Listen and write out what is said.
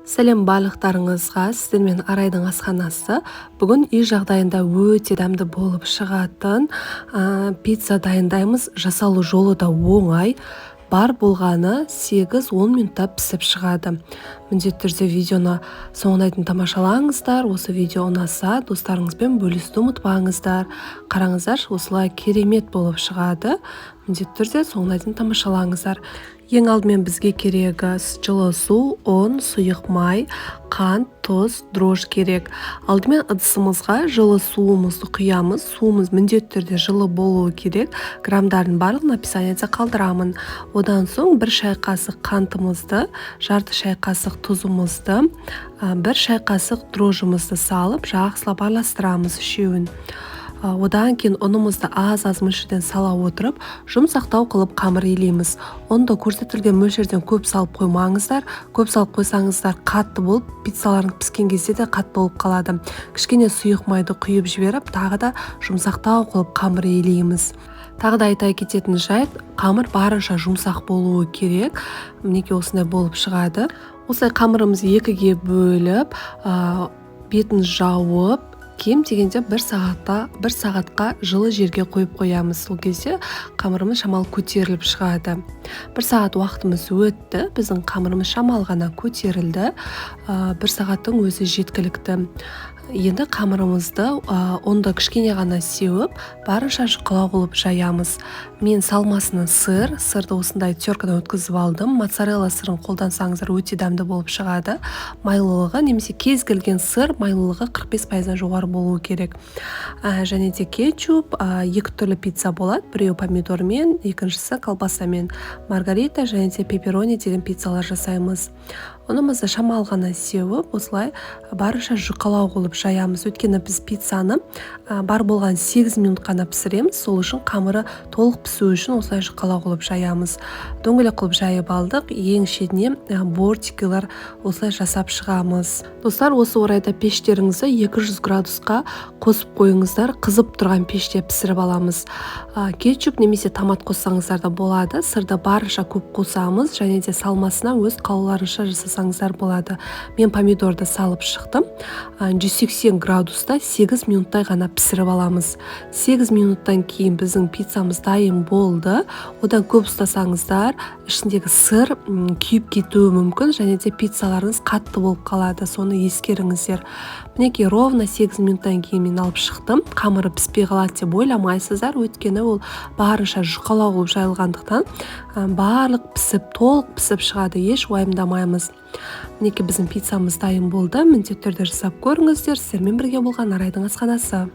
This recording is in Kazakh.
Сәлем барлықтарыңызға, сіздермен Арайдың асханасы. Бүгін үй жағдайында өте дәмді болып шығатын пицца дайындаймыз. Жасалу жолы да оңай. Бар болғаны 8-10 минутта пісіп шығады. Міндетті түрде видеоны соңына дейін тамашалаңыздар. Осы видео ұнаса, достарыңызбен бөлісуді ұмытпаңыздар. Қараңыздар, осылай керемет болып шығады. Міндетті түрде соңына дейін тамашалаңыздар. Ең алдымен бізге керегі жылы су, ұн, сұйық май, қант, тұз, дрожж керек. Алдымен ыдысымызға жылы суымызды құямыз. Суымыз міндетті түрде жылы болуы керек. Грамдардың барлығын описаниеде қалдырамын. Одан соң 1 шай қасық қантымызды, жарты шай қасық тұзымызды, 1 шай қасық дрожжымызды салып, жақсылап араластырамыз үшеуін. Одан кейін ұнымызды аз-аз мөлшерден сала отырып, жұмсақтау қылып қамыр илейміз. Ұнды көрсетілген мөлшерден көп салып қоймаңыздар. Көп салып қойсаңыздар қатты болып, пиццаларың піскен кезде де қатты болып қалады. Кішкене сұйық майды құйып жіберіп, тағы да жұмсақтау қылып қамыр илейміз. Тағы да айта кететін жайт, қамыр барынша жұмсақ болуы керек. Мінекей осындай болып шығады. Осылай қамырымызды екіге бөліп, бетін жауып, кем дегенде бір сағатқа жылы жерге қойып қоямыз. Сол кезде қамырымыз шамалы көтеріліп шығады. 1 сағат уақытымыз өтті, біздің қамырымыз шамалы ғана көтерілді. 1 сағаттың өзі жеткілікті. Енді қамырымызды, ұнды кішкене ғана сеуіп, барынша жұқалау қылып жаямыз. Мен салмасына сыр, сырды осындай теркадан өткізіп алдым. Моцарелла сырын қолдансаңыздар өте дәмді болып шығады. Майлылығы немесе кез келген сыр майлылығы 45%-дан жоғары болуы керек. Және де кетчуп, екі түрлі пицца болады. Біреуі помидормен, екіншісі колбасамен. Маргарита және де пепперони деген пиццалар жасаймыз. Ұнымызды шамалы ғана сеуіп, осылай барынша жұқалау қылып жаямыз. Өйткені біз пиццаны, бар болған 8 минут қана пісіреміз. Сол үшін қамыры толық пісу үшін осылай жұқалау қылып жаямыз. Дөңгелек қылып жайып алдық. Ең шетіне, бортикалар осылай жасап шығамыз. Достар, осы орайда пештеріңізді 200 градусқа қосып қойыңыздар. Қызып тұрған пеште пісіріп аламыз. Кетчуп немесе томат қоссаңыздар да болады. Сырды барынша көп қосамыз және де салмасына өз қалауларыңызша жасасаңыздар болады. Мен помидорды салып шықтым. 180 градуста 8 минуттай ғана пісіріп аламыз. 8 минуттан кейін біздің пиццамыз дайын болды. Одан көп ұстасаңыздар, ішіндегі сыр, күйіп кетуі мүмкін және де пиццаларыңыз қатты болып қалады. Соны ескеріңіздер. Мінекей ровно 8 минуттан кейін мен алып шықтым. Қамыры піспей қалады деп ойламайсыздар, өйткені ол барынша жұқалау болып жайылғандықтан, барлық пісіп, толық пісіп шығады, еш уайымдамаймыз. Мінекей біздің пиццамыз дайын болды. Міндетті түрде жасап көріңіздер. Сіздермен бірге болған Арайдың асханасы.